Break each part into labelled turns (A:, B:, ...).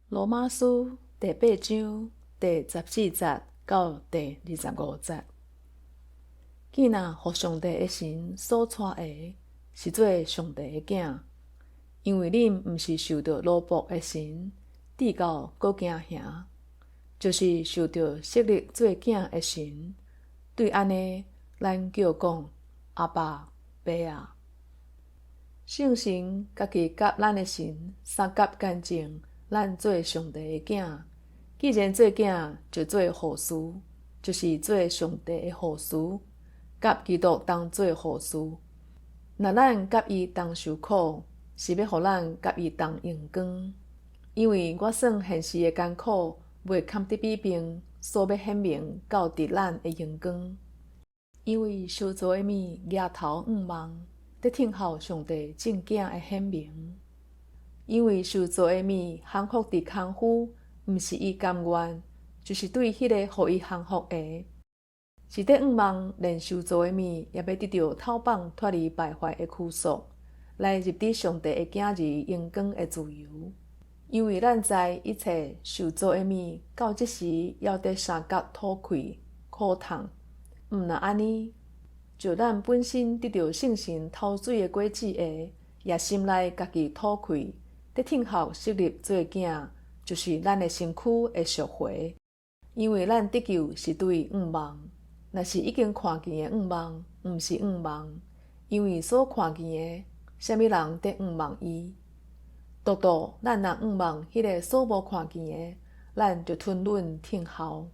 A: 羅馬書第八章第十四節到第二十五節。囝若予上帝的神所帶的，是做上帝的囝，因為恁毋是受著奴僕的神，至到閣驚嚇，就是受著設立做囝的神。對按呢，咱叫講阿爸爸啊。聖神家己佮咱的神相佮見證，咱做上帝的囝。既然做囝，就做後嗣，就是做上帝的後嗣，佮基督同做後嗣。若咱佮伊同受苦，是欲予咱佮伊同榮光。因為我算現時的艱苦，袂堪得比並所欲顯明到佇咱的榮光。因為受造的物舉頭向望，佇等候上帝眾囝的顯明。因為受造的物降服佇空虛，毋是伊甘願，就是對彼個予伊降服的，是佇向望連受造的物也欲得著透放脫離敗壞的拘束，來入佇上帝的囝兒榮光的自由。因為咱知一切受造的物到這時猶佇相佮吐氣苦痛。毋若按呢，就咱本身得著聖神頭水的果子的，也心內家己吐氣，佇等候設立做囝，就是咱的身軀的贖回。因為咱得救是對向望，若是已經看見的向望，毋是向望，因為所看見的，啥物人佇向望伊？獨獨咱若向望彼个所無看見的，咱就吞忍等候。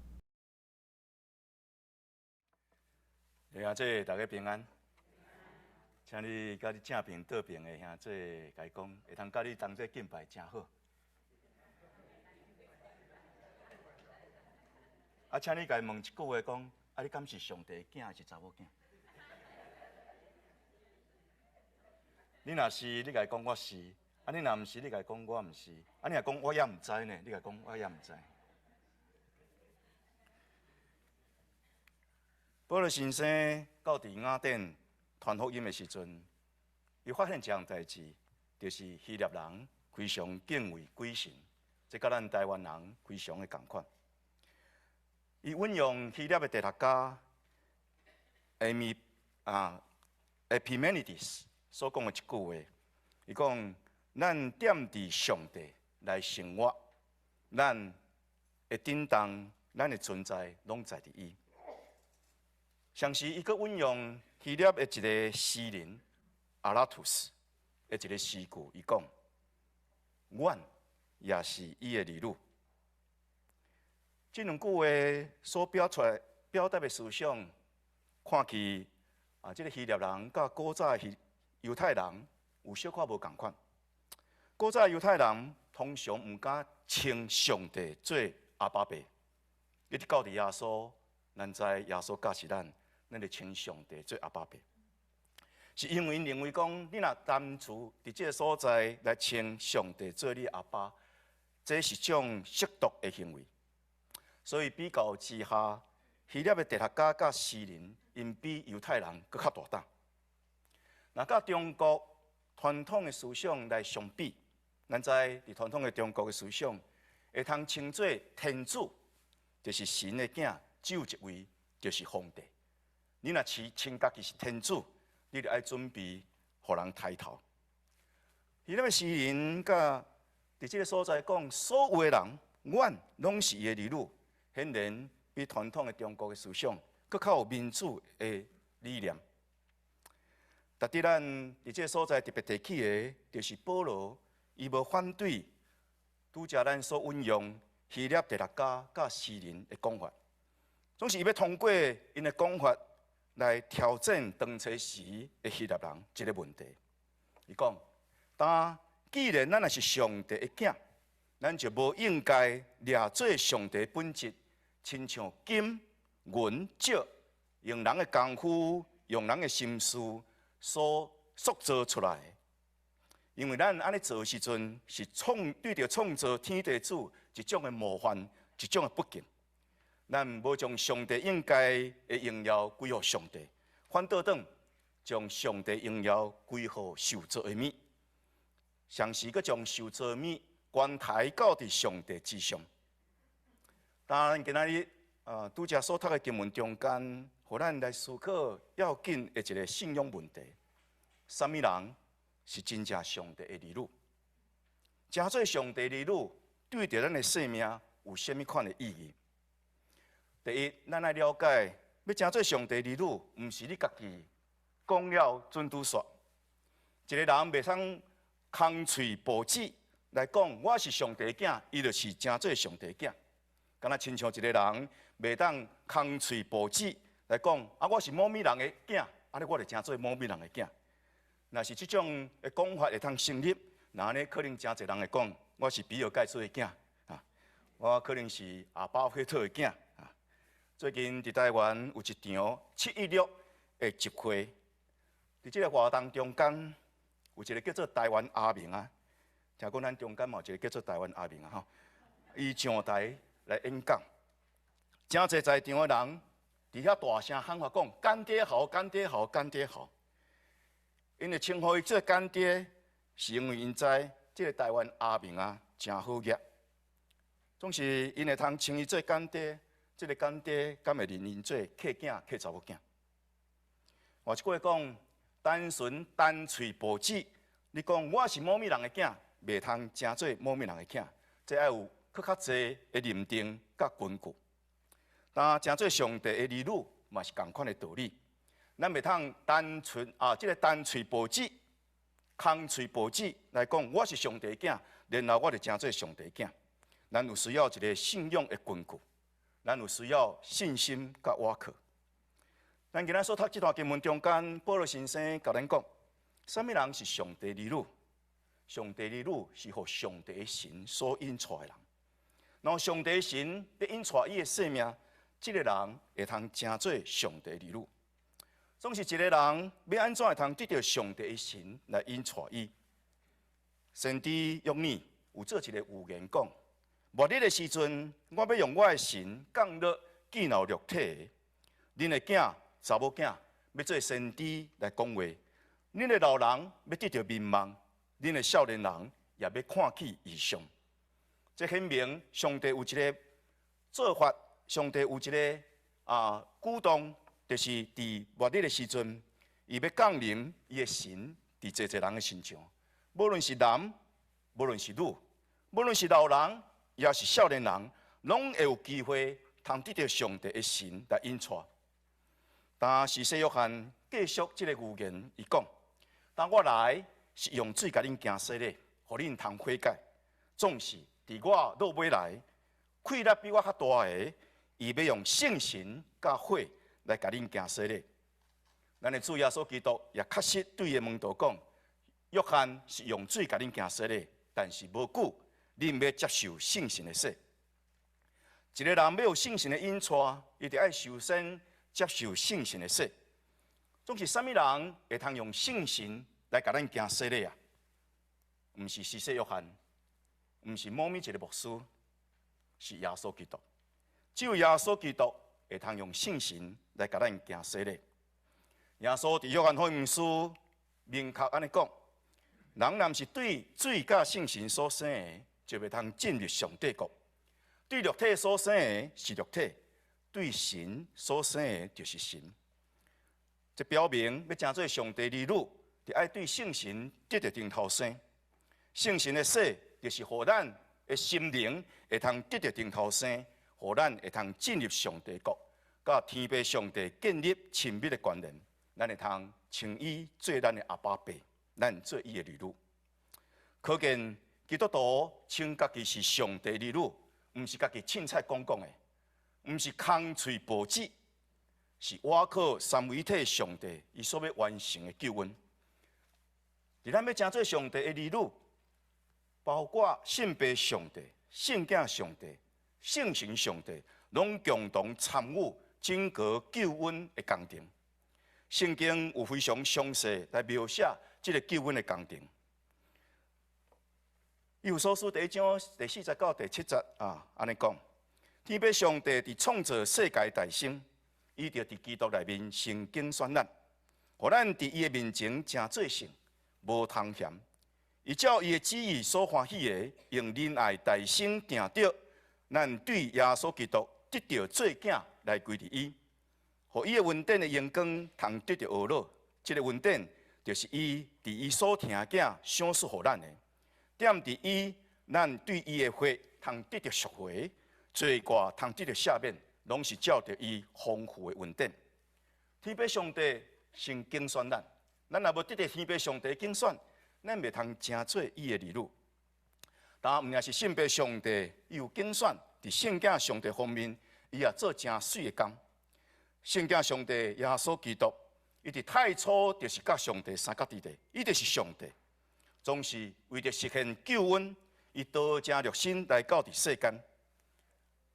B: 兄弟，大家平安。請你佮你正爿倒爿的兄弟，共伊講，會通佮你同齊敬拜誠好。啊，請你共伊問一句話，講，啊，你敢是上帝的囝，抑是查某囝？你若是，你共伊講我是；啊，你若毋是，你共伊講我毋是。啊，你若講我也毋知呢，你共伊講我也毋知。保羅先生到佇雅典傳福音的時陣，伊發現一項代誌，就是希臘人非常敬畏鬼神，這佮咱台灣人非常的仝款。伊引用希臘的哲學家埃米啊 Epimenides 所講的一句話，伊講：咱踮佇上帝來生活，咱的振動、咱的存在，攏在佇伊。同時，伊閣引用希臘的一个詩人阿拉圖斯的一个詩句，伊講：阮也是伊的兒女。這兩句話所表出來、表達的思想，看去啊，這个希臘人佮古早的猶太人有小可無仝款。古早猶太人通常毋敢稱上帝做阿爸父，一直到佇耶穌，咱知耶穌教示咱。咱就稱上帝做阿爸父，是因為𪜶認為講，你若單純佇這个所在來稱上帝做你阿爸，這是種褻瀆的行為。所以比較之下，希臘的哲學家佮詩人，𪜶比猶太人閣較大膽。若佮中國傳統的思想來相比，咱知佇傳統的中國的思想，會通稱做天子，就是神的囝，只有一位，就是皇帝。你若是稱家己是天子，你就愛準備予人刣頭。彼個詩人佮佇這个所在講，所有的人，阮攏是伊的兒女，顯然比傳統的中國的思想，閣較有民主的理念。值得咱佇這个所在特別提起的，就是保羅，伊無反對拄才咱所引用希臘哲學家佮詩人的講法，總是伊欲通過𪜶的講法，來挑戰當初時的希臘人這个問題。伊講：但既然咱若是上帝的囝，咱就無應該掠做上帝本質，親像金銀石，用人的功夫、用人的心思所塑造出來的。因為咱按呢做的時陣，是創對著創造天地主一種的冒犯，一種的不敬。咱無將上帝應該的榮耀歸予上帝，反倒轉將上帝榮耀歸予受造的物，同時閣將受造的物懸抬到佇上帝之上。當然，今仔日啊，拄才所讀的經文中間，予咱來思考要緊的一個信仰問題：啥物人是真正上帝的兒女？成做上帝兒女，對著咱的生命有啥物款的意義？第一，咱愛了解，欲成做上帝兒女，毋是你家己講了準拄煞。一個人袂通空喙報紙來講，我是上帝囝，伊就是成做上帝囝。敢若親像一個人袂當空喙報紙來講，啊，我是某物人的囝，按呢我就成做某物人的囝。若是這種的講法會通成立，那按呢可能誠濟人會講，我是比爾蓋茨的囝，啊，我可能是阿巴菲特的囝，啊。最近佇台灣有一場716的集會，佇這個活動中間，有一個叫做台灣阿明啊，聽講咱中間嘛有一個叫做台灣阿明啊，吼，伊上台來演講，誠濟在場的人佇遐大聲喊話講：乾爹好，乾爹好，乾爹好。𪜶會稱呼伊做乾爹，是因為𪜶知這個台灣阿明啊，誠好額，總是𪜶會通稱伊做乾爹，這個乾爹敢會認𪜶做契囝、契查某囝？換一句話講，單純單喙報紙，你講我是某物人的囝，袂通成做某物人的囝，這愛有閣較濟的認定佮根據。但成做上帝的兒女，嘛是仝款的道理。咱袂通單純啊，這個單喙報紙、空喙報紙來講，我是上帝囝，然後我就成做上帝囝。咱有需要一個信仰的根據，咱有需要信心佮倚靠。咱今仔所讀這段經文中間，保羅先生共咱講，啥物人是上帝兒女？上帝兒女是予上帝的神所引帶的人。然後上帝神欲引帶伊的生命，這個人會通成做上帝兒女。總是一個人欲按怎會通得著上帝的神來引帶伊？先知約珥有做一個預言講：末日的時陣，我欲用我的神降落建造肉體的，恁的囝、查某囝欲做先知來講話，恁的老人欲得著眠夢，恁的少年人也欲看見異象。這顯明上帝有一個做法，上帝有一個啊舉動，就是佇末日的時陣，伊欲降臨伊的神佇濟濟人的身上，無論是男，無論是女，無論是老人，抑是少年人，攏會有機會通得著上帝的神來引帶。但施洗約翰繼續這個預言，伊講：當我來是用水共恁行洗禮，予恁通悔改。總是佇我落尾來，氣力比我較大的，伊欲用聖神佮火來共恁行洗禮。咱的主耶穌基督也確實對伊的門徒講：約翰是用水共恁行洗禮，但是無久，恁欲接受聖神的洗。一個人欲有聖神的引帶，伊就愛首先接受聖神的洗。總是啥物人會通用聖神來共咱行洗禮啊？毋是施洗約翰，毋是某物一個牧師，是耶穌基督。只有耶穌基督會通用聖神來共咱行洗禮。耶穌佇約翰福音書明確按呢講：人若毋是對水佮聖神所生的，就袂通進入上帝國。對肉體所生的是肉體，對神所生的就是神。這表明欲成做上帝兒女，就愛對聖神得著重頭生。聖神的洗，就是予咱的心靈會通得著重頭生，予咱會通進入上帝國，佮天父上帝建立親密的關聯。咱會通稱伊做咱的阿爸父，咱做伊的兒女。可見基督徒稱家己是上帝兒女，毋是家己凊彩講講的，毋是空喙報紙，是倚靠三位一體上帝伊所欲完成的救恩。佇咱欲成做上帝的兒女，包括聖父上帝、聖囝上帝、聖神上帝，攏共同參與整個救恩的工程。聖經有非常詳細來描寫這個救恩的工程。以弗所書第一章第四節到第七節啊，按呢講：天父上帝佇創造世界大先，伊就佇基督內面先揀選咱，予咱佇伊的面前成做聖，無通嫌。伊照伊的旨意所歡喜的，用仁愛大聲定著，咱對耶穌基督得著做囝來歸佇伊，予伊的恩典的榮光通得著呵咾。這个恩典就是伊佇伊所疼的囝賞賜予咱的。踮佇伊，咱對伊的血通得著贖回，罪過通得著赦免，攏是照著伊豐富的恩典。天父上帝先揀選咱，咱若無得著天父上帝揀選，咱袂通成做伊的兒女。但毋但是聖父上帝伊有揀選，佇聖囝上帝方面，伊也做誠媠的工。聖囝上帝耶穌基督，伊佇太初就是佮上帝相佮佇咧，伊就是上帝。總是為著實現救恩，伊道成肉身來到佇世間。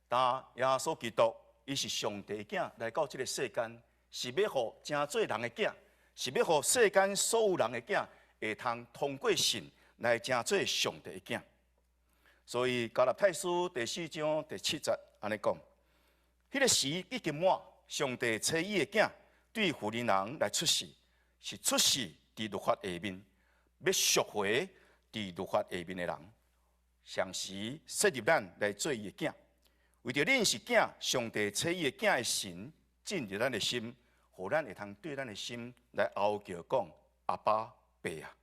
B: 但耶穌基督，伊是上帝的囝來到這个世間，是欲予成做人的囝，是欲予世間所有人的囝，會通通過信來成做上帝的囝。所以加拉太書第四章第七節按呢講：彼个時已經滿，上帝差伊的囝對婦人人來出世，是出世佇律法下面，欲贖回佇律法下面的人，同時設立咱來做伊的囝。為著恁是囝，上帝差伊的囝的神進入咱的心，予咱會通對咱的心來嗷叫講：阿爸爸啊！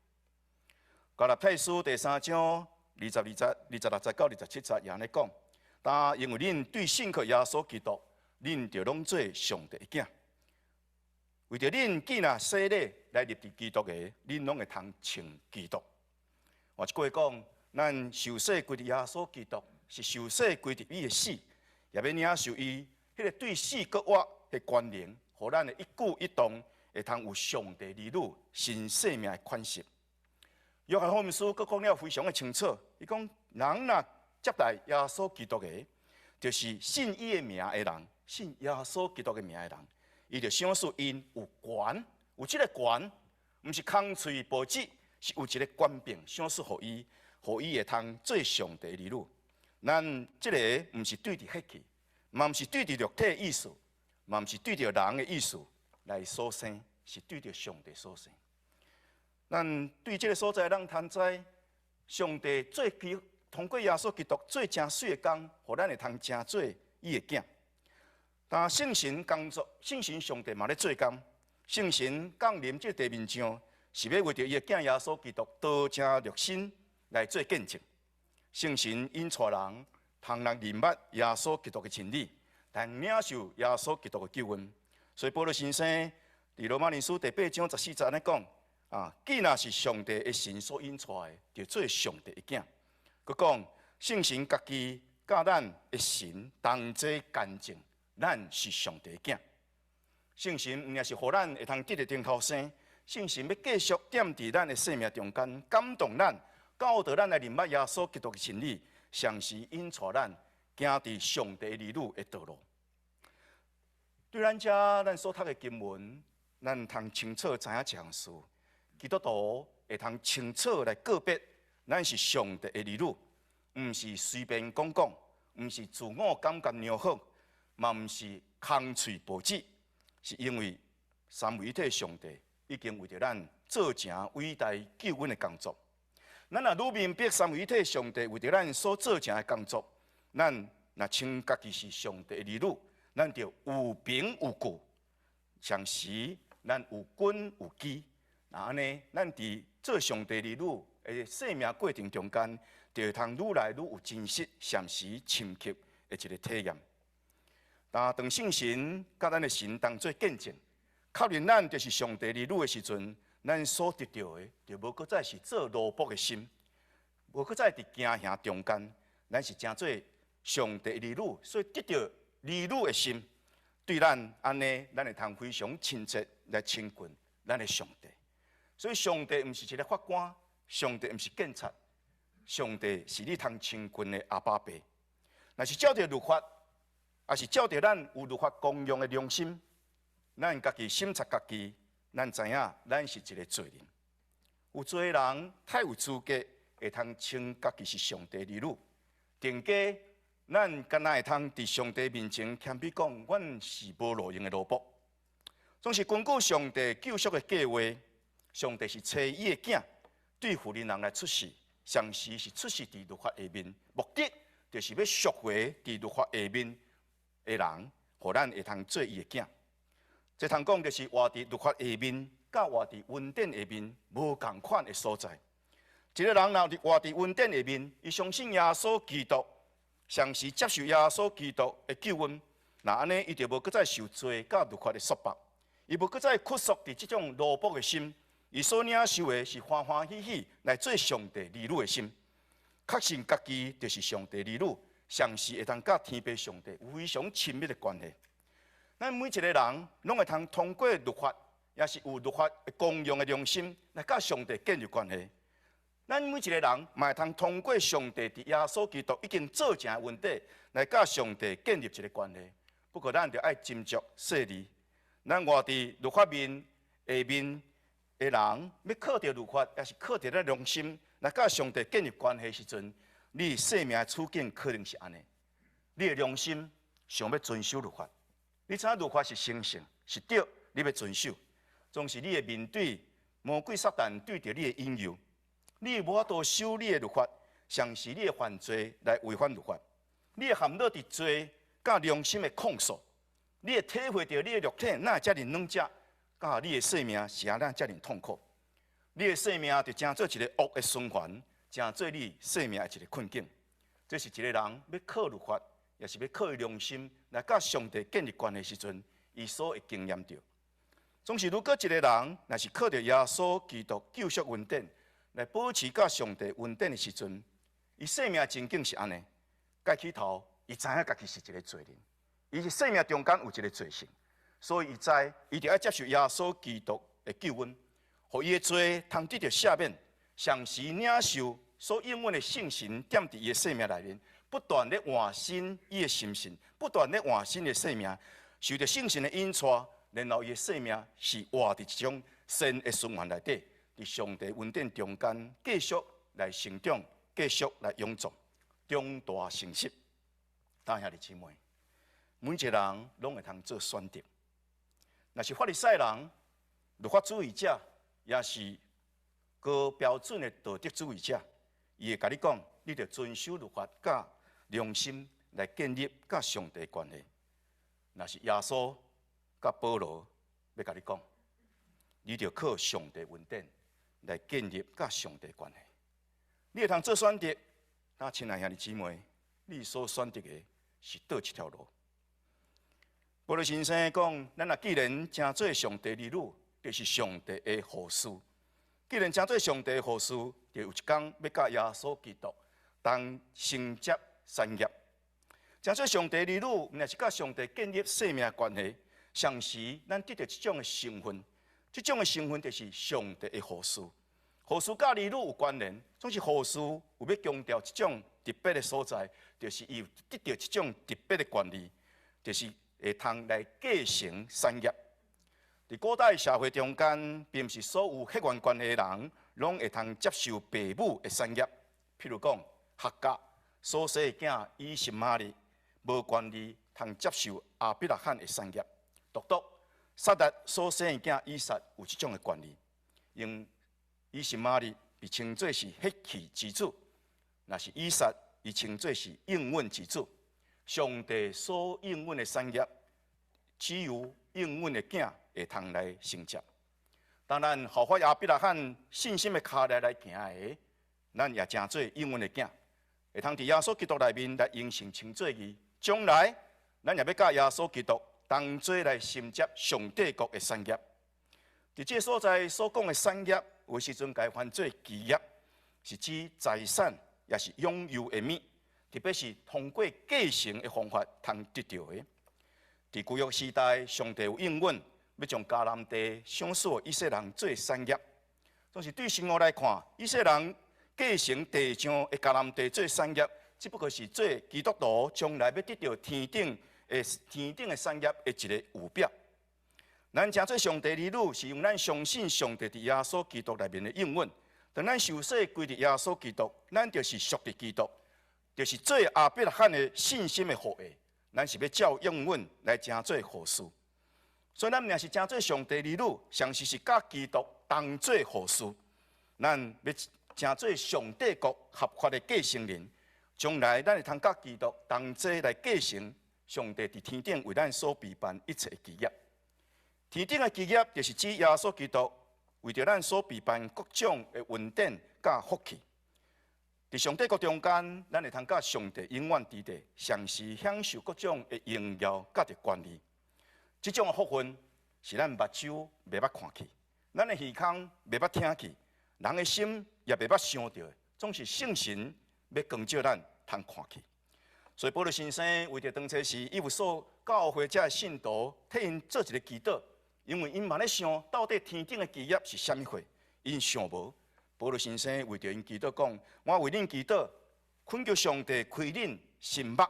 B: 加拉太書第三章22節、26節到27節也按呢講。但因為恁對信靠耶穌基督，恁就攏做上帝的囝。為著恁既若洗禮來入佇基督的，恁攏會通穿基督。換一句話講，咱受洗歸佇耶穌基督，是受洗歸佇伊的死，也欲領受伊彼个對死閣活的權能，予咱的一舉一動會通有上帝兒女新生命的款式。約翰福音書閣講了非常的清楚，伊講人若接待耶穌基督的，就是信伊的名的人，信耶穌基督的名的人，伊就賞賜𪜶有權，有這个權，毋是空喙報紙，是有一个權柄賞賜予伊，予伊會通做上帝兒女。咱這个毋是對著血氣，嘛毋是對著肉體意思，嘛毋是對著人的意思來所生，是對著上帝所生。咱對這个所在，咱通知上帝做其通過耶穌基督做誠媠的工，予咱會通成做伊的囝。但聖神工作，聖神上帝嘛咧做工，聖神降臨這个地面上，是欲為著伊的囝耶穌基督道成肉身來做見證。聖神引帶人通來認捌耶穌基督的真理，通領受耶穌基督的救恩。所以保羅先生佇羅馬人書第八章14節按呢講。啊，既若是上帝的神所引帶的，就做上帝的囝。閣講聖神家己佮咱的神同齊見證，咱是上帝的囝。聖神毋但是予咱會通得著重頭生，聖神欲繼續踮佇咱的生命中間感動咱，教導咱來認捌耶穌基督的真理，同時引帶咱行佇上帝兒女的道路。對咱遮咱所讀的經文，咱通清楚知影一項事。基督徒會通清楚來告別，咱是上帝的兒女，毋是隨便講講，毋是自我感覺良好，嘛毋是空喙報紙，是因為三位一體上帝已經為著咱做成偉大救恩的工作。咱若愈明白三位一體上帝為著咱所做成的工作，咱若稱家己是上帝的兒女，咱就有憑有據，同時咱有根有基。那按呢，咱佇做上帝兒女的生命過程中間，就會通愈來愈有真實、誠實、深刻的一个體驗。但當聖神佮咱的神當做見證，確認咱就是上帝兒女的時陣，咱所得著的就無閣再是做奴僕的心，無閣再佇驚嚇中間，咱是成做上帝兒女，所以得著兒女的心，對咱按呢，咱會通非常親切來親近咱的上帝。所以上帝毋是一个法官，上帝毋是警察，上帝是你通親近的阿爸爸。若是照著律法，抑是照著咱有律法功用的良心，咱家己審查家己，咱知影咱是一个罪人。有罪人太有資格會通稱家己是上帝兒女。定家咱敢若會通佇上帝面前謙卑講，阮是無路用的奴僕。總是根據上帝救贖的計畫。上帝是差伊的囝，對婦人人來出示，同時是出示佇律法下面，目的就是欲贖回佇律法下面的人，予咱會通做伊的囝。這通講就是活佇律法下面，佮活佇恩典下面無仝款的所在。一個人若佇活佇恩典下面，伊相信耶穌基督，同時接受耶穌基督的救恩，若按呢，伊就無閣再受罪佮律法的束縛，伊無閣再屈束佇這種奴僕的心，伊所領受的是歡歡喜喜來做上帝兒女的心，確信家己就是上帝兒女，同時會當佮天父上帝有非常親密的關係。咱每一個人攏會通通過律法，抑是有律法功用的良心來佮上帝建立關係。咱每一個人嘛會通通過上帝佇耶穌基督已經做成的恩典，來佮上帝建立一個關係。不過咱著愛斟酌細膩。咱活佇律法面下面的人，欲靠著律法，抑是靠著咱良心來佮上帝建立關係時陣，你生命的處境可能是按呢。你的良心想欲遵守律法，你知影律法是神聖，是對，你欲遵守。總是你會面對魔鬼撒旦對著你的引誘，你無法度守你的律法，常時你會犯罪來違反律法，你會陷落佇罪佮良心的控訴，你會體會著你的肉體哪會遮爾軟弱，佮你的生命是按怎遮爾痛苦，你的生命就成做一個惡的循環，成做你生命的一個困境。這是一個人欲靠律法，抑是欲靠伊良心來佮上帝建立關係時陣，伊所會經驗著。總是如果一個人若是靠著耶穌基督救贖恩典來保持佮上帝恩典的時陣，伊生命情景是按呢。蓋起頭，伊知影家己是一個罪人，伊生命中間有一個罪性，所以伊知伊著愛接受耶穌基督的救恩，予伊的罪通得著赦免，同時領受所應允的聖神踮佇伊的生命內面，不斷咧換新伊的心性，不斷咧換新的生命，受著聖神的引帶，然後伊的生命是活佇一種善的循環內底，佇上帝恩典中間繼續來成長，繼續來勇壯，長大成熟。親兄弟姊妹，每一個人攏會通做選擇。若是法利賽人、律法主義者，抑是高標準的道德主義者，伊會共你講，你著遵守律法，佮良心來建立佮上帝關係。若是耶穌佮保羅欲共你講，你著靠上帝恩典來建立佮上帝關係。你會通做選擇，那親愛兄弟姊妹，你所選擇的是佗一條路？保羅先生講，咱若既然成做上帝兒女，就是上帝的後嗣。既然成做上帝的後嗣，就有一工欲佮耶穌基督同承接產業。成做上帝兒女，毋但是佮上帝建立生命關係，同時咱得著一種的身份，這種的身份就是上帝的後嗣。後嗣佮兒女有關聯，總是後嗣有欲強調一種特別的所在，就是伊有得著一種特別的權利，就是會通來繼承產業。佇古代社會中間，並毋是所有血緣關係的人攏會通接受父母的產業。譬如講，夏甲所生的囝以實瑪利，無權利通接受亞伯拉罕的產業。獨獨撒拉所生的囝以撒有這種的權利，因以實瑪利被稱做是血氣之子，若是以撒，伊稱做是應允之子。上帝所應允的產業，只有應允的囝會通來承接。當咱效法亞伯拉罕信心的跤力來行的，咱也成做應允的囝，會通佇耶穌基督內面來榮成稱做義。將來，咱也欲佮耶穌基督同齊來承接上帝國的產業。佇這个所在所講的產業，有時陣共翻做基業，是指財產，抑是擁有的物，特別是通過繼承的方法通得著的。佇舊約時代，上帝有應允，欲將迦南地賞賜予以色列人做產業。總是對生活來看，以色列人繼承地上的迦南地做產業，只不過是做基督徒將來欲得著天頂的產業的一個預表。咱成做上帝兒女，是因為咱相信上帝佇耶穌基督內面的應允。當咱受洗歸入耶穌基督，咱就是屬佇基督，就是做亞伯拉罕的信心的後裔。咱是欲照應允來成做後嗣，所以咱毋但是成做上帝兒女，同時是佮基督同做後嗣。咱欲成做上帝國合法的繼承人。將來咱會通佮基督同齊來繼承上帝佇天頂為咱所備辦一切的基業。天頂的基業就是指耶穌基督為著咱所備辦各種的恩典佮福氣。佇上帝國中間，咱會通佮上帝永遠佇地，同時享受各種的榮耀佮著權利。這種的福分是咱目睭袂捌看去，咱的耳孔袂捌聽去，人的心也袂捌想著的，總是聖神欲光照咱通看去。所以保祿先生為著當初時以弗所教會遮的信徒，替𪜶做一个祈禱，因為𪜶嘛咧想，到底天頂的基業是啥物貨，𪜶想無。保祿先生為著𪜶祈禱講：我為恁祈禱，懇求上帝開恁心目，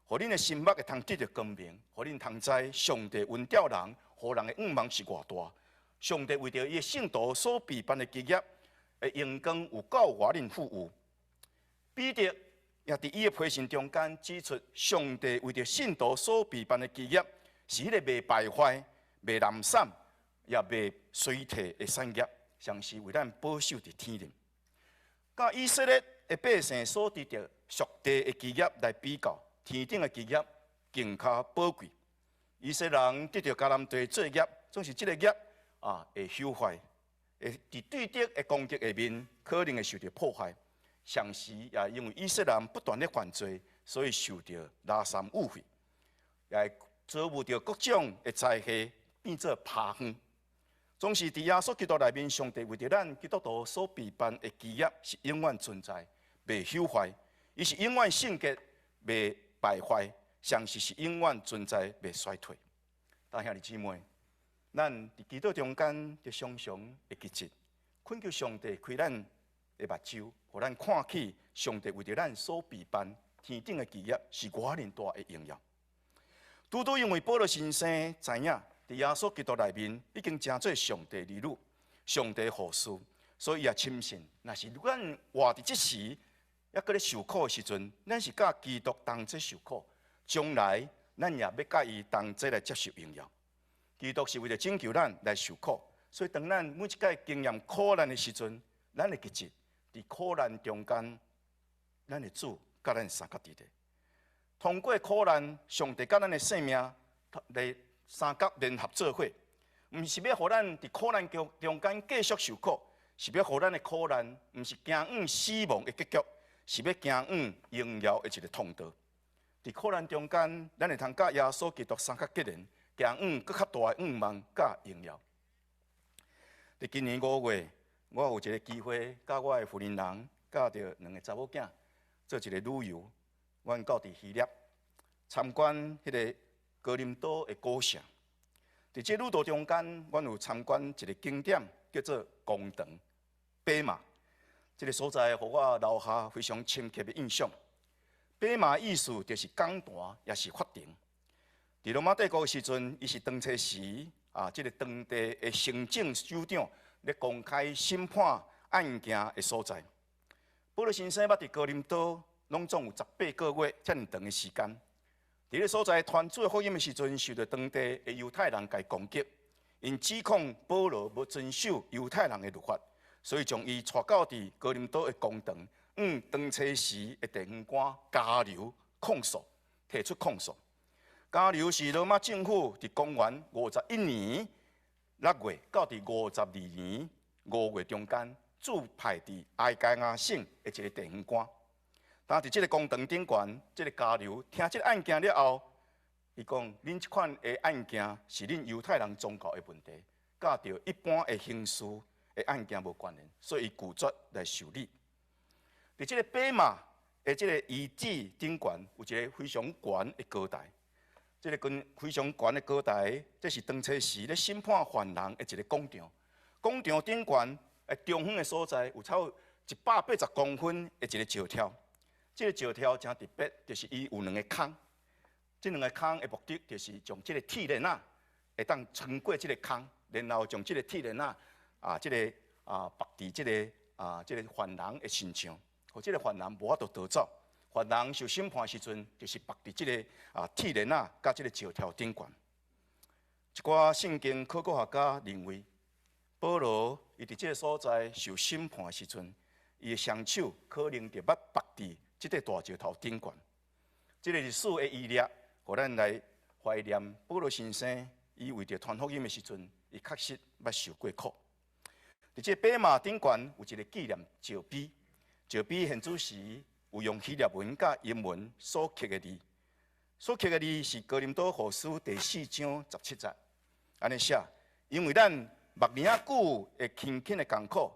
B: 予恁的心目會通得著光明，予恁通知上帝恩召人，予人的向望是偌大。上帝為著伊的聖徒所備辦的基業的榮光有夠偌恁富有。彼得也佇伊的批信中間指出，上帝為著信徒所備辦的基業是彼個袂敗壞、袂濫散、也袂衰退的產業，常時為咱保守佇天頂。佮以色列的百姓所得著屬地的基業來比較，天頂的基業更較寶貴。以色列人得著迦南地做業，總是這个業啊會朽壞，會佇對敵的攻擊下面，可能會受著破壞。同時也因為以色列人不斷咧犯罪，所以受著拉三誤會，也會遭遇著各種的災禍，變做拋荒。總是佇耶穌基督內面，上帝為著咱基督徒所備辦的基業是永遠存在，袂朽壞；伊是永遠聖潔，袂敗壞；同時是永遠存在，袂衰退。但兄弟姊妹，咱佇祈禱中間就常常會記得，懇求上帝開咱的目睭，予咱看起上帝為著咱所備辦天頂的基業是偌爾大的榮耀。拄拄因為保祿先生知影，佇耶穌基督內面已經成做上帝兒女、上帝後嗣，所以伊也深信，若是咱活佇這時，猶閣咧受苦的時陣，咱是佮基督同齊受苦，將來咱也欲佮伊同齊來接受榮耀。基督是為著拯救咱來受苦，所以當咱每一擺經驗苦難的時陣，咱會記得，佇苦難中間，咱的主佮咱相佮佇咧。通過苦難，上帝佮咱的生命來相佮聯合做伙，毋是欲予咱佇苦難中間繼續受苦，是欲予咱的苦難，毋是行向死亡的結局，是欲行向榮耀的一个通道。佇苦難中間，咱會通佮耶穌基督相佮結連，行向閣較大的向望佮榮耀。佇今年5月，我有一个機會，佮我的婦人人，佮著兩个查某囝做一个旅遊，阮到佇希臘參觀彼个哥林多的古城。佇這旅途中間，阮有參觀一个景點，叫做公場白馬。這个所在，予我留下非常深刻的印象。白馬意思就是講壇，也是法庭。佇羅馬帝國的時陣，伊是當初時啊，這个當地的行政首長咧公開審判案件的所在。保祿先生捌佇哥林多，攏總有18個月遮爾長的時間。佇个所在傳主的福音的時陣，受著當地的猶太人共攻擊，𪜶指控保羅無遵守猶太人的律法，所以將伊帶到佇哥林多的公堂，向當初時的地方官迦流控訴，提出控訴。迦流是羅馬政府佇公元51年6月到佇52年5月中間駐派佇亞該亞省的一个地方官。當佇這个公堂頂懸，這个迦流聽這个案件了後，伊講：恁這款的案件是恁猶太人宗教的問題，佮著一般的刑事的案件無關聯，所以伊拒絕來受理。佇這个白馬的這个遺址頂懸，有一个非常懸的高台。這个跟非常懸的高台，這是當初時咧審判犯人的一个廣場。廣場頂懸的中央的所在，有超180公分的一个石柱。這个石柱誠特別，就是伊有兩个空。這兩个空的目的，就是將這个鐵鏈仔會當穿過這个空，然後將這个鐵鏈仔啊，這个啊縛佇這个啊這个犯人的身上，予這个犯人無法度逃走。犯人受審判時陣，就是縛佇這个啊鐵鏈仔佮這个石柱頂懸。一寡聖經考古學家認為，保羅伊佇這个所在受審判的時陣，伊的雙手可能就捌縛佇這塊大石頭頂懸。這个歷史的遺跡，予咱來懷念保羅先生。伊為著傳福音的時陣，伊確實捌受過苦。佇這個馬頂懸有一個紀念石碑，石碑現此時有用希臘文佮英文所刻的字，所刻的字是哥林多後書第四章十七節，按呢寫：因為咱目爾仔久的勤懇的艱苦，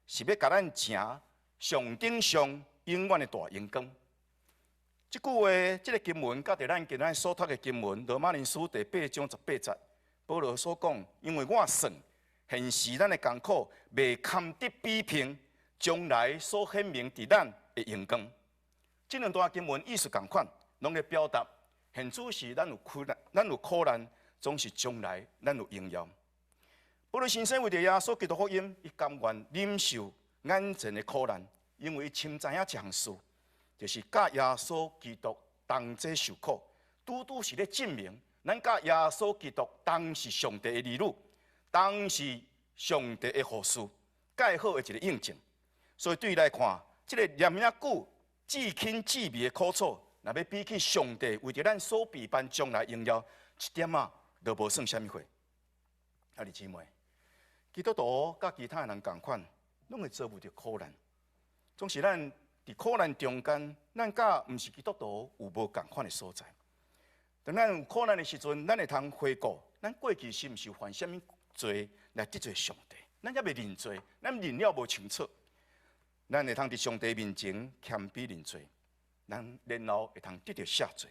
B: 是欲共咱成上頂上永遠的大榮光。這句話，這个經文，佮著咱今仔所讀的經文，羅馬人書第八章十八節，保羅所講，因為我算現時咱的艱苦，袂堪得比拼將來所顯明佇咱的榮光。這兩段經文意思仝款，攏咧表達現此時咱有苦難，咱有苦難，總是將來咱有榮耀。保羅先生為著耶穌基督福音，伊甘願忍受眼前的苦難，因為伊深知影一項事，就是佮耶穌基督同齊受苦，拄拄是咧證明，咱佮耶穌基督同是上帝的兒女，同是上帝的後嗣，蓋好的一個印證。所以對伊來看，這个念爾仔久、至輕至微的苦楚，若欲比起上帝為著咱所備辦將來榮耀，一點仔都無算啥物貨。兄弟姊妹，基督徒佮其他人仝款，攏會遭遇著苦難，總是咱佇苦難中間，咱佮毋是基督徒有無仝款的所在。當咱有苦難的時陣，咱會通回顧，咱過去是毋是犯啥物罪來得罪上帝？咱猶未認罪，咱認了無清楚。咱會通佇上帝面前謙卑認罪，咱然後會通得著赦罪。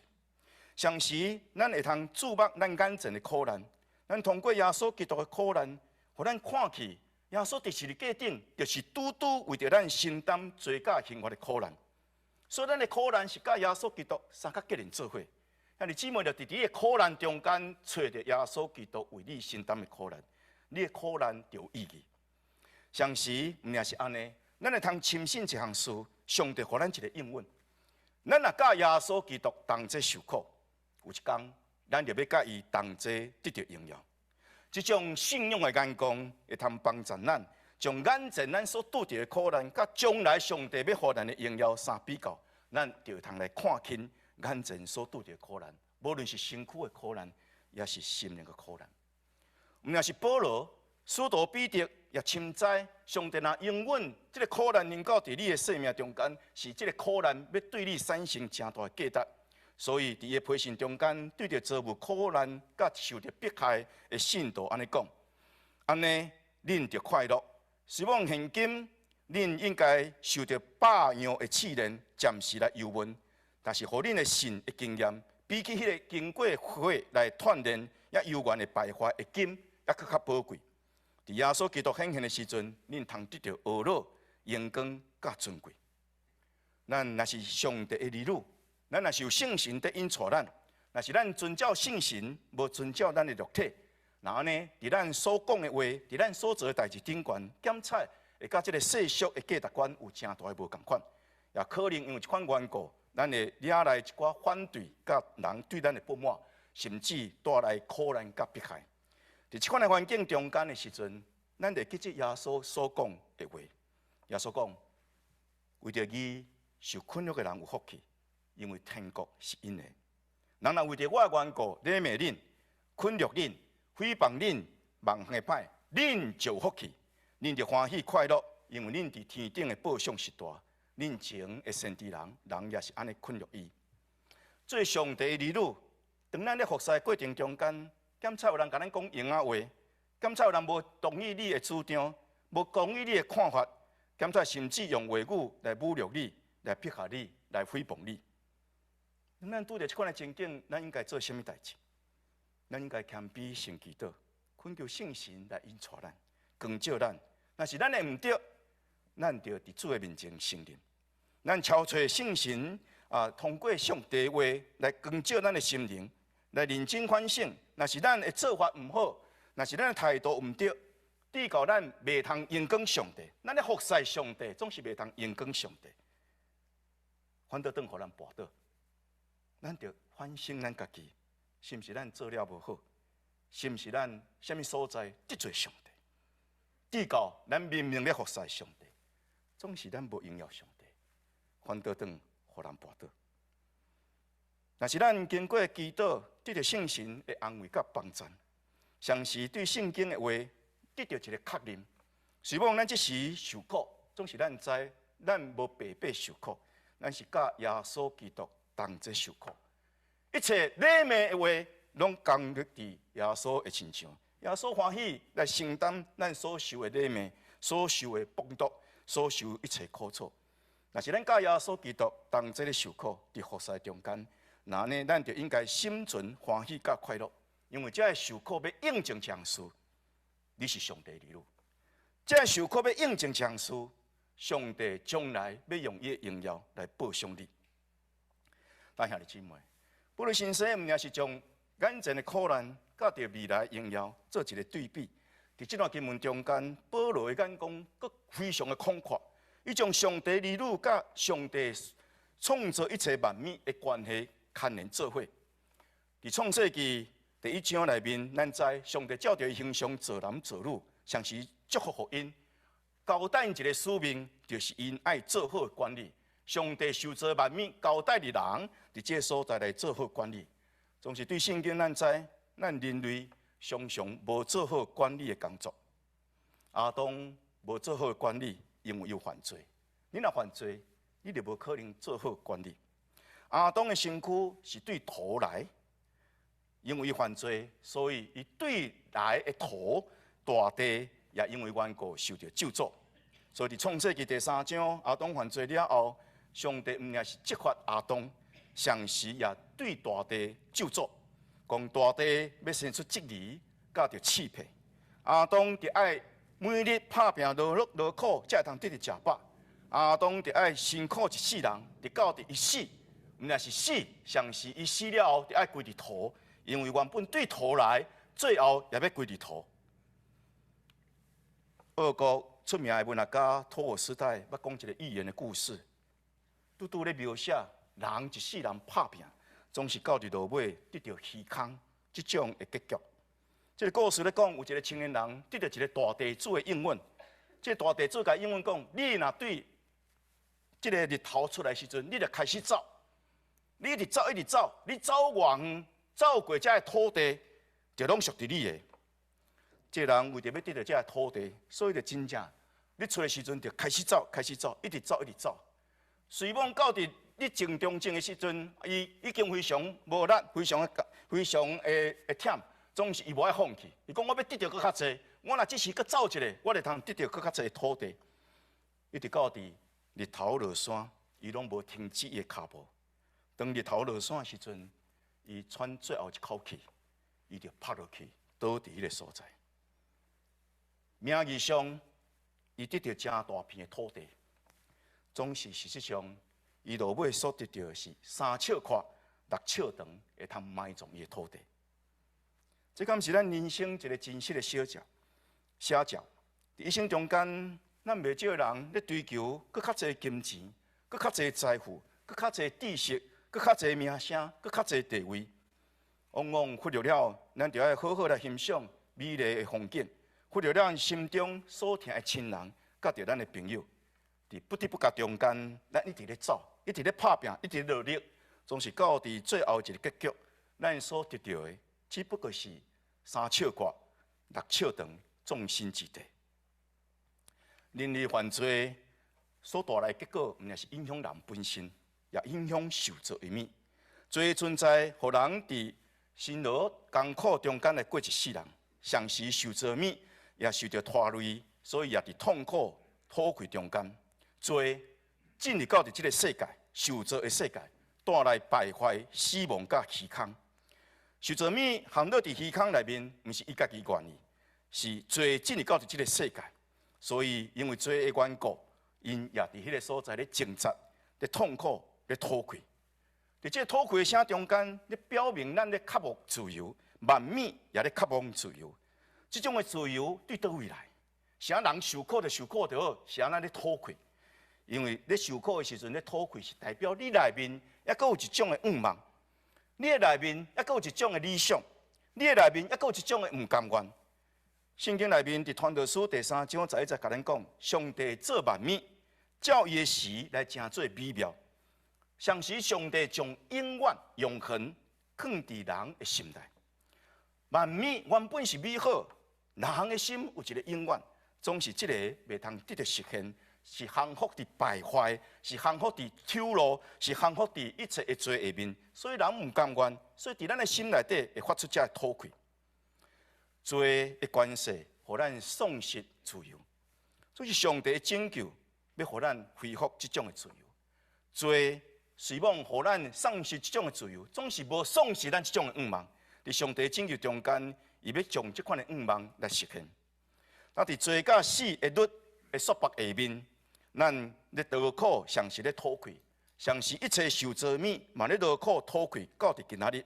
B: 同時，咱會通注目咱眼前的苦難，咱通過耶穌基督的苦難，予咱看去。耶穌佇十字架頂，就是拄拄為著咱承擔罪佮刑罰的苦難。所以，咱的苦難是佮耶穌基督相較結連做伙。兄弟姊妹，就佇你的苦難中間，揣著耶穌基督為你承擔的苦難，你的苦難就有意義。同時，毋但是按呢，咱會通深信一項事，上帝予咱一個應允。咱若佮耶穌基督同齊受苦，有一工，咱就欲佮伊同齊得著榮耀。這種信仰的眼光會通幫助咱，將眼前咱所拄著的苦難，佮將來上帝欲予咱的榮耀相比較，咱就會通來看輕眼前所拄著的苦難，無論是身軀的苦難，抑是心靈的苦難。毋但是保羅、使徒彼得也深知，上帝若容允這个苦難臨到佇你的生命中間，是這个苦難欲對你產生誠大的價值。所以，佇伊的批信中間，對著遭遇苦難佮受著迫害的信徒按呢講：按呢，恁著快樂。希望現今恁應該受著百樣的試煉，暫時來憂悶，但是予恁的信的經驗，比起彼个經過火來鍛鍊，猶猶原會敗壞的金，猶閣較寶貴。佇耶穌基督顯現的時陣，恁通得著呵咾、榮光佮尊貴。咱若是上帝的兒女，咱若是有聖神佇引帶咱，若是咱遵照聖神，無遵照咱的肉體，那按呢，佇咱所講的話，佇咱所做的代誌頂懸，檢採會佮這个世俗的價值觀有誠大的無仝款，也可能因為這款緣故，咱會惹來一寡反對，佮人對咱的不滿，甚至帶來苦難佮迫害。佇這款的環境中間的時陣，咱會記得耶穌所講的話。耶穌講：為著義受困辱的人有福氣，因為天國是𪜶的。人若為著我的緣故，咧罵恁、困辱恁、誹謗恁、萬項的歹，恁就有福氣，恁就歡喜快樂，因為恁佇天頂的報賞是大。恁前的先知人，人也是按呢困辱伊。做上帝的兒女，當咱咧服侍的過程中間，檢採有人共咱講閒仔話，檢採有人無同意你的主張，無同意你的看法，檢採甚至用話語來侮辱你、來迫害你、來誹謗你。咱拄著這款的情景，咱應該做啥物代誌？咱應該謙卑先祈禱，懇求聖神來引帶咱、光照咱。若是咱的毋對，咱就佇主的面前承認。咱敲揣聖神啊，通過上帝話來光照咱的心靈，來認真反省。若是咱的做法毋好，若是咱的態度毋對，致到咱袂通榮光上帝，咱咧服侍上帝，總是袂通榮光上帝，反倒轉予人跋倒。咱著反省咱家己，是毋是咱做了無好？是毋是咱啥物所在得罪上帝？致到咱明明咧服侍上帝，總是咱無榮耀上帝，反倒轉予人跋倒。若是咱經過祈禱，得著聖神的安慰佮幫贊，同時對聖經的話得著一個確認。雖罔咱這時受苦，總是咱知咱無白白受苦，咱是佮耶穌基督同齊受苦。一切禮貌的話，攏降落佇耶穌的身上。耶穌歡喜來承擔咱所受的禮貌、所受的剝奪、所受一切苦楚。若是咱佮耶穌基督同齊咧受苦，佇服侍中間，那呢，咱就應該心存歡喜佮快樂，因為這个受苦欲應證一項事，你是上帝兒女。這个受苦欲應證一項事，上帝將來欲用伊的榮耀來報賞你。但兄弟姊妹，保祿先生毋但是將眼前的苦難佮著未來榮耀做一個對比。佇這段經文中間，保羅的眼光閣非常的廣闊，伊將上帝兒女佮上帝創造一切萬物的關係牽連做伙。佇創世記第一章內面，咱知上帝照著伊形象造男造女，同時祝福予𪜶，交代𪜶一個使命，就是𪜶愛做好管理。上帝受造萬物，交代予人佇這个所在來做好管理。總是對聖經咱知，咱人類常常無做好管理的工作。亞當無做好管理，因為伊犯罪。你若犯罪，你就無可能做好管理。亞當的身軀是對土來，因為伊犯罪，所以伊對來的土大地也因為緣故受著咒詛。所以佇創世記第三章，亞當犯罪了後，上帝毋但是責罰亞當，同時也對大地咒詛，講大地欲生出蒺藜，佮著刺皮。亞當著愛每日拍拚勞碌勞苦，才會通得著食飽。亞當著愛辛苦一世人，直到佇伊死，毋但是死，同時伊死了後，著愛歸佇土，因為原本對土來，最後也欲歸佇土。俄國出名的文學家托爾斯泰，捌講一個寓言的故事，拄拄咧描寫人一世人拍拚，總是到佇落尾得著虛空這種的結局。這个故事咧講，有一個青年人得著一個大地主的應允。這个大地主共伊應允講：你若對這個日頭出來時陣，你就開始走，你一直走，一直走，你走偌遠，走過這个土地，就攏屬佇你的。這个人為著欲得著這个土地，所以就真正日出的時陣就開始走，開始走，一直走，一直走。雖罔到佇日正中正的時陣，伊已經非常無力，非常的非常的的忝，總是伊無愛放棄。伊講我欲得著閣較濟，我若這時閣走一下，我就通得著閣較濟土地。一直到佇日頭落山，伊攏無停止伊的跤步。當日頭落山的時陣，伊喘最後一口氣，伊就趴落去，倒佇彼个所在。名義上，伊得著誠大片的土地，總是事實上，伊落尾所得著的是三尺闊、六尺長，會通埋葬伊的土地。這敢是咱人生一個真實的寫照？寫照。佇一生中間，咱袂少人咧追求閣較濟金錢、閣較濟財富、閣較濟知識、閣較濟名聲、閣較濟地位，往往忽略了咱著愛好好來欣賞美麗的風景，忽略了心中所疼的親人，佮著咱的朋友。佇不知不覺中間，咱一直咧走，一直咧拍拚，一直努力，總是到佇最後一个結局，咱所得著的，只不過是三尺闊、六尺長葬身之地。人類犯罪所帶來結果，毋但是影響人本身，也影響受造的物。罪存在，予人佇辛勞艱苦中間來過一世人，同時受造物也受著拖累，所以也佇痛苦討氣中間。罪進入到佇這个世界，受造的世界，帶來敗壞、死亡佮虛空。受造物陷落佇虛空內面，毋是伊家己願意，是罪進入到佇這个世界，所以因為罪的緣故，𪜶也佇彼个所在咧掙扎、咧痛苦、咧討氣。佇這个討氣的聲中間，咧表明咱咧渴慕自由，萬物也咧渴望自由。這種的自由對佗位來？啥人受苦就受苦就好，啥咱咧討氣？因為咧受苦的時陣咧討氣，是代表你內面猶閣有一種的願望，你的內面猶閣有一種的理想，你的內面猶閣有一種的毋甘願。聖經內面佇傳道書第三章十一節共咱講，上帝造萬物，照伊的時來成做美妙。同時，上帝將永遠永恆囥佇人的心內。萬物原本是美好，人的心有一个永遠，總是這个袂通得著實現，是降服佇敗壞，是降服佇醜陋，是降服佇一切的罪下面，所以人毋甘願，所以佇咱的心內底會發出這个討氣。罪的關係，予咱喪失自由，所以上帝的拯救，欲予咱恢復這種的自由。罪雖罔予咱喪失這種的自由，總是無喪失咱這種的願望。佇上帝拯救中間，伊欲將這款的願望來實現。那佇罪佮死的律的束縛下面，咱咧勞苦，常時咧討氣，常時一切受造物嘛咧勞苦討氣，到佇今仔日。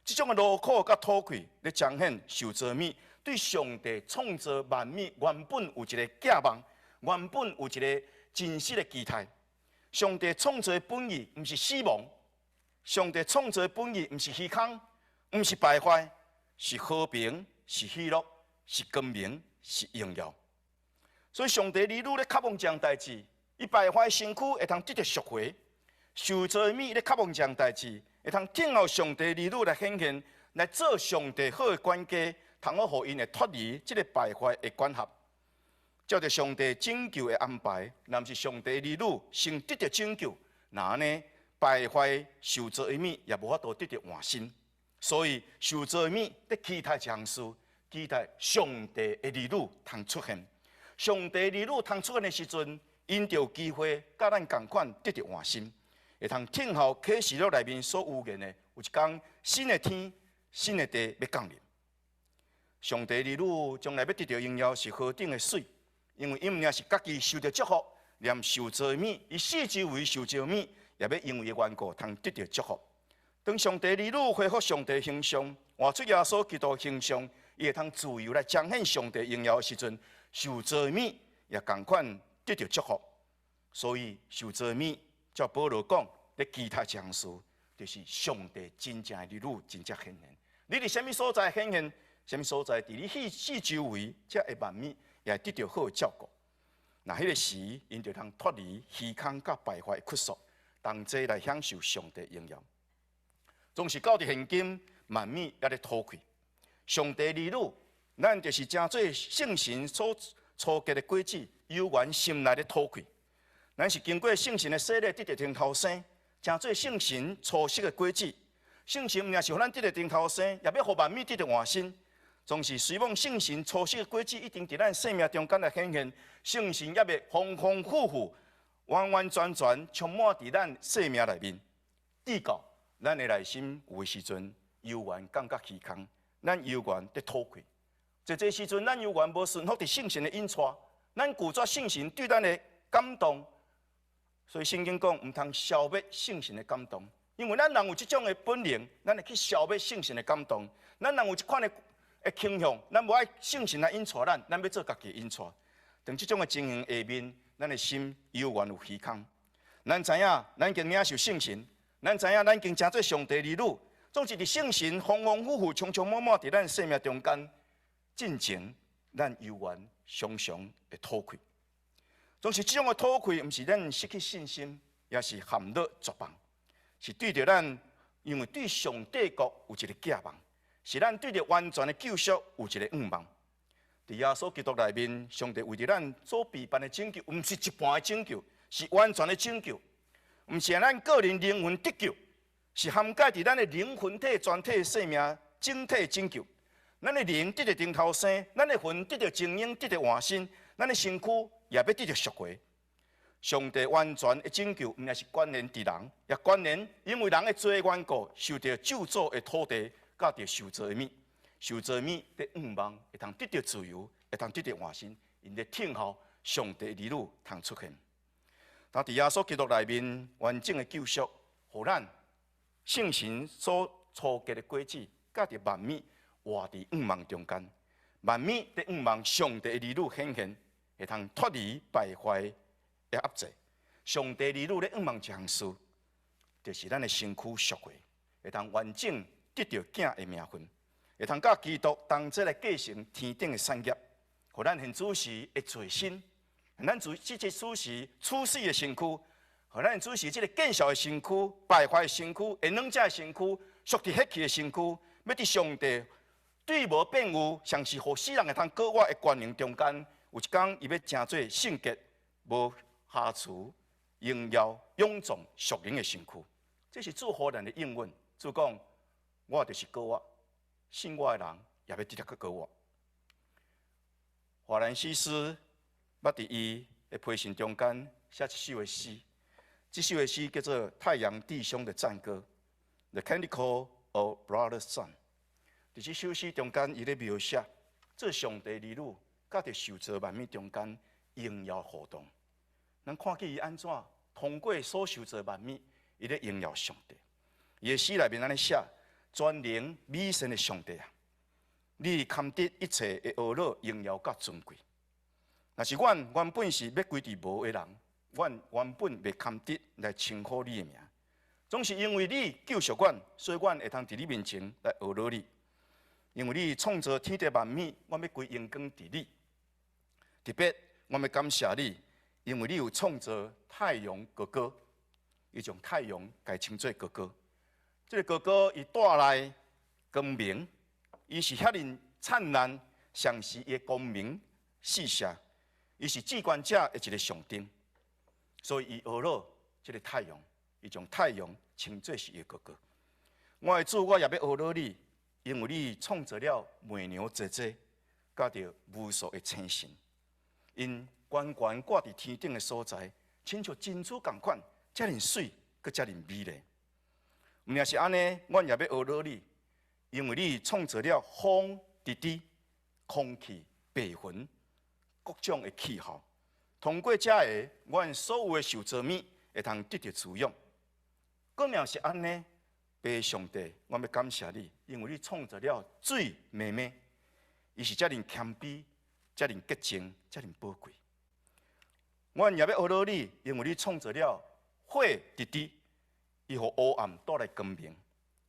B: 這種的勞苦佮討氣，咧彰顯受造物對上帝創造萬物原本有一个寄望，原本有一个真實的期待。上帝創造的本意毋是死亡，上帝創造的本意毋是虛空，毋是敗壞，是和平，是喜樂，是光明，是榮耀。所以上帝兒女咧渴望這項代誌，伊敗壞身軀會通得著贖回，受造物咧渴望這項代誌，會通聽候上帝兒女來顯現，來做上帝好的管家，通好予𪜶會脫離這个敗壞的管轄。照著上帝拯救的安排，若毋是上帝兒女先得著拯救，那按呢敗壞受造的物也無法度得著換新。所以受造的物咧期待一項事，期待上帝的兒女通出現。上帝兒女通出現的時陣，𪜶就有機會佮咱仝款得著換新，會通聽候啟示錄內面所預言的，有一天新的天、新的地欲降臨。上帝兒女將來欲得著榮耀是何等的媠，因為𪜶毋但是家己受著祝福，連受造物，伊四周圍受造物，也欲因為伊的緣故，通得著祝福。當上帝兒女恢復上帝形象，活出耶穌基督形象，伊會通自由來彰顯上帝榮耀的時陣，受造物也仝款得著祝福。所以受造物，照保羅講，咧期待一項事，就是上帝真正的兒女真正顯現。你佇啥物所在顯現？啥物所在？佇你四周圍，才會萬物也會得著好的照顧。若彼个時，𪜶就通脫離虛空佮敗壞的約束，同齊來享受上帝榮耀。總是到佇現今，萬物猶咧討氣。上帝兒女，咱就是成做聖神所初結的果子，猶原心內咧討氣。咱是經過聖神的洗禮，得著重頭生，成做聖神初熟的果子。聖神毋但是予咱得著重頭生，也欲予萬物得著換新。總是雖罔聖神初熟的果子，已經佇咱生命中間來顯現，聖神猶未豐豐富富、完完全全充滿佇咱生命內面。直到咱的內心有的時陣，猶原感覺虛空，咱猶原佇討氣。濟濟時陣，咱猶原無順服佇聖神的引帶，咱拒絕聖神對咱的感動。所以聖經講，毋通消滅聖神的感動，因為咱人有這種的本能，咱會去消滅聖神的感動。咱人有這款的傾向，咱無愛聖神來引帶咱，咱欲做家己引帶。當這種的情形下面，咱的心猶原有虛空。咱知影，咱已經領受聖神，咱知影，咱已經成做上帝兒女。總是佇聖神豐豐富富、充充滿滿佇咱生命中間進前，咱猶原常常會討氣。總是這種的討氣，毋是咱失去信心，也是陷落絕望，是對著咱，因為對上帝國有一个寄望，是咱對著完全的救贖有一个願望。佇耶穌基督內面，上帝為著咱所備辦的拯救，毋是一半的拯救，是完全的拯救，毋是咱個人靈魂得救，是涵蓋佇咱的靈魂體、全體生命整體拯救。咱的靈得著重頭生，咱的魂得著精英，得著換新，咱的身軀也欲得著贖回。上帝完全的拯救，毋但是關聯佇人，也關聯因為人的罪緣故，受著咒詛的土地，佮著受造的物，受造物佇願望會通得著自由，會通得著換新，𪜶咧聽候上帝兒女通出現。但佇耶穌基督內面完整的救贖，予咱聖神所初結的果子，佮著萬物活佇願望中間，萬物佇願望上帝的兒女顯現，會通脫離敗壞的壓制。上帝兒女咧願望一項事，就是咱的身軀贖回，會通完整得著囝的名分，會通佮基督同齊來繼承天頂的產業，予咱現此時會做新，咱主這個此時處死的身軀，予咱主是這個見笑的身軀、敗壞的身軀、會軟者的身軀、屬佇血氣的身軀，欲佇上帝對無變有，上是予死人會通過活的權能中間，有一工伊欲成做聖潔、無瑕疵、榮耀、勇壯、屬靈的身軀。這是主予咱的應允。主講：我就是過活，信我的人也欲得著閣過活。法蘭西斯捌佇伊的批信中間寫一首的詩，這首的詩叫做《太陽弟兄的讚歌》（The Canticle of Brother Sun）。佇這首詩中間，伊咧描寫做上帝兒女，佮佇受造萬物中間榮耀互動。咱看見伊按怎通過所受造萬物，伊咧榮耀上帝。伊的詩內面按呢寫：全能美善的上帝啊，你堪得一切的呵咾、榮耀佮尊貴。若是阮原本是欲歸佇無的人，阮原本袂堪得來稱呼你的名。總是因為你救贖阮，所以阮會通佇你面前來呵咾你。因為你創造天地萬物，阮欲歸榮光佇你。特別，阮欲感謝你，因為你有創造太陽哥哥，伊將太陽共稱做哥哥。這個哥哥伊帶來光明，伊是遐爾燦爛，常時伊的光明四射。伊是至懸者的一個象徵，所以伊呵咾這個太陽，伊將太陽稱做是伊的哥哥。我的主，我也欲呵咾你，因為你創造了牝牛濟濟，佮著無數的星辰，𪜶懸懸掛佇天頂的所在，親像珍珠仝款，遮爾媠，閣遮爾美麗。毋但是按呢，阮也欲呵咾你，因為你創造了風、滴滴、空氣、白雲，各種的氣候，通過這个，阮所有的受造物會通得著滋養。閣若是按呢，父上帝，阮欲感謝你，因為你創造了水暝暝，伊是遮爾謙卑、遮爾潔淨、遮爾寶貴。阮也欲呵咾你，因為你創造了火直直，伊予黑暗帶來光明，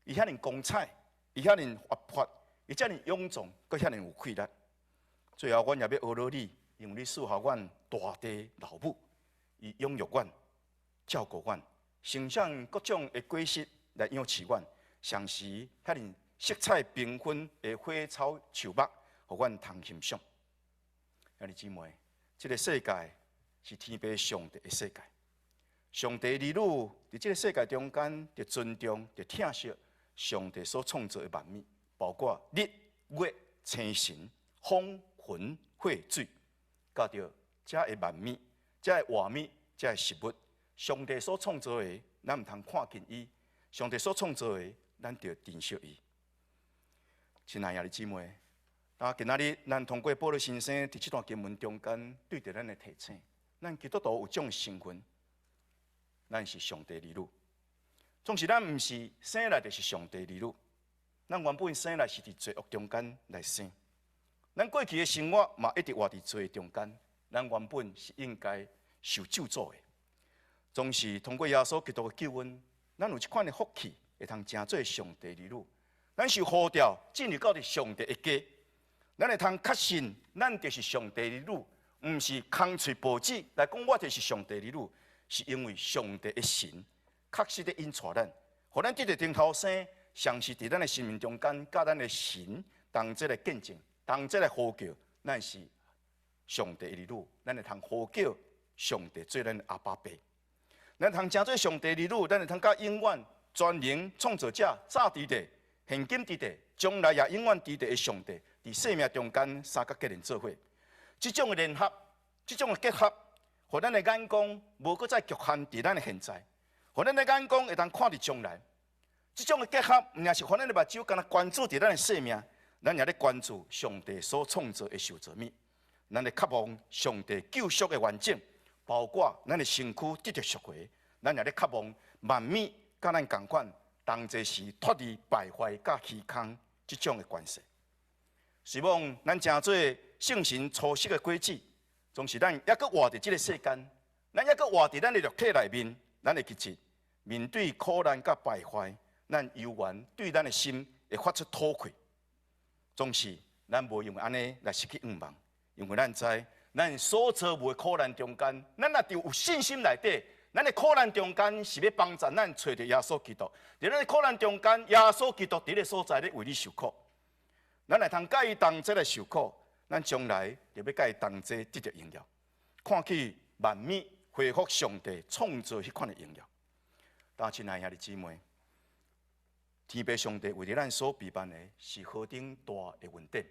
B: 伊遐爾光彩，伊遐爾活潑，伊遮爾勇壯，閣遐爾有氣力。最後，阮也欲呵咾你，因為你賜予阮大地老母，伊養育阮，照顧阮，生產各種的果實來養飼阮，同時遐爾色彩繽紛的花草樹木，予阮通欣賞。兄弟姊妹，這個世界是天父上帝的世界。上帝兒女佇這個世界中間，著尊重、著疼惜上帝所創造的萬物，包括日、月、星辰、風、雲、火、水，佮著這个萬物、這个活物、這个食物，上帝所創造的，咱毋通看輕伊；上帝所創造的，咱著珍惜伊。親愛的兄弟姊妹，啊，今仔日咱通過保祿先生佇這段經文中間，對著咱的提醒，咱基督徒有這種身份，咱是上帝兒女。總是咱毋是生來就是上帝兒女，咱原本生來是佇罪惡中間來生，咱過去的生活嘛一直活佇罪中間，咱原本是應該受咒詛的。總是通過耶穌基督的救恩，咱有這款的福氣，會通成做上帝兒女。咱受呼召進入到佇上帝的家，咱會通確信，咱就是上帝兒女，毋是空喙報紙來講我就是上帝兒女，是因為上帝的神確實咧引帶咱，予咱得著重頭生，常時佇咱的生命中間，佮咱的神同齊來見證，同齊來呼叫，咱是上帝的兒女，咱會通呼叫上帝做咱的阿爸父。咱通成做上帝兒女，咱會通佮永遠全能創造者、早佇地、現今佇地、將來也永遠佇地的上帝，佇生命中間相佮結連做伙。這種的聯合，這種的結合，予咱的眼光無閣再局限佇咱的現在，予咱的眼光會當看佇將來。這種的結合，毋但是予咱的目睭干焦關注佇咱的生命，咱也咧關注上帝所創造的受造物，咱咧渴望上帝救贖的完整，包括咱的身軀得著贖回，咱也咧渴望萬物佮咱仝款，同齊時脫離敗壞佮虛空這種的關係。希望咱成做聖神初熟的果子，總是咱猶閣活佇這個世間，咱猶閣活佇咱的肉體內面，咱會記得面對苦難佮敗壞，咱猶原對咱的心會發出討氣。總是咱無因為按呢來失去盼望，因為咱知咱所遭遇的苦難中間，咱若著有信心內底，咱的苦難中間是欲幫助咱揣著耶穌基督。佇咱的苦難中間，耶穌基督佇个所在咧為你受苦。咱會通佮伊同齊來受苦，咱將來就欲佮伊同齊得著榮耀。看起萬物恢復上帝創造彼款的榮耀。但親愛兄弟姊妹，天父上帝為著咱所備辦的是何等大的恩典。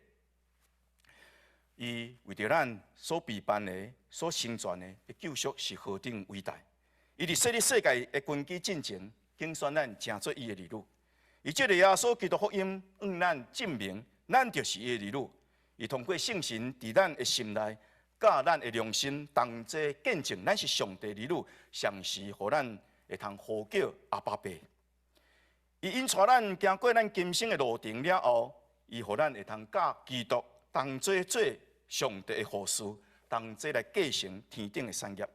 B: 伊為著咱所備辦的、所成全的救贖是何等偉大！伊佇設立世界的根基進前，揀選咱成做伊的兒女。伊藉著耶穌基督福音，向咱證明，咱就是伊的兒女。伊通過聖神佇咱的心內，佮咱的良心同齊見證，咱是上帝兒女，常時予咱會通呼叫阿爸父。伊引帶咱行過咱今生的路程了後，伊予咱會通佮基督同齊做上帝的後嗣，同齊來繼承天頂的產業。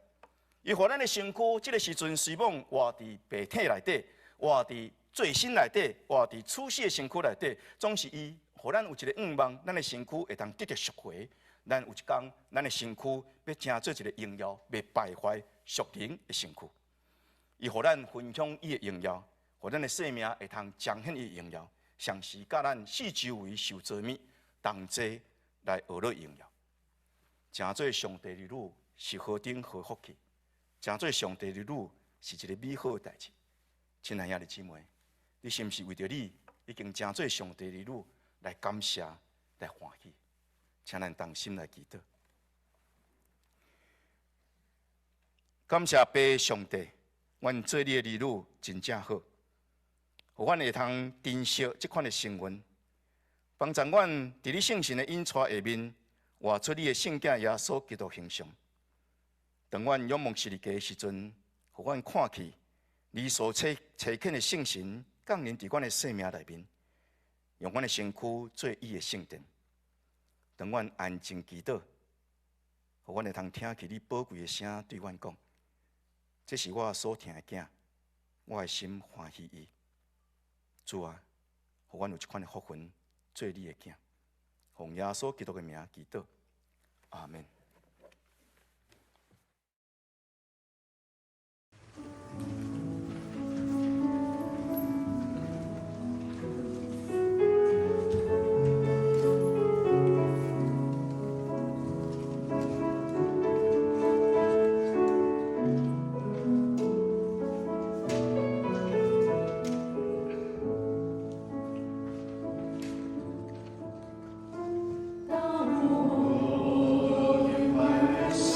B: 伊予咱的身軀，這个時陣雖罔活佇白體內底，活佇罪身內底，活佇處死的身軀內底，總是伊予咱有一個願望，咱的身軀會當得著贖回。咱有一工，咱的身軀欲成做一个榮耀、袂敗壞屬靈的身軀。伊予咱分享伊的榮耀，予咱的生命會通彰顯伊的榮耀，同時佮咱四周圍受造物同齊來學樂榮耀。成做上帝兒女是何等好福氣！成做上帝兒女是一个美好的代誌。親愛兄弟姊妹，你是毋是為著你已經成做上帝兒女來感謝、來歡喜？請咱同心來祈禱。感謝父上帝，阮做你的兒女真正好，予阮會通珍惜這款的身份，幫助阮佇你聖神的引帶下面，活出你的聖子耶穌基督形象。當阮仰望十字架的時陣，予阮看見你所差遣的聖神降臨佇阮的生命內面，用阮的身軀做伊的聖殿。當阮安靜祈禱，予阮會通聽見你寶貴的聲對阮講：這是我所疼的囝，我的心歡喜伊。主啊，予阮有這款的福分做你的囝，奉耶穌基督的名祈禱，阿們。
C: 當我敬拜的時，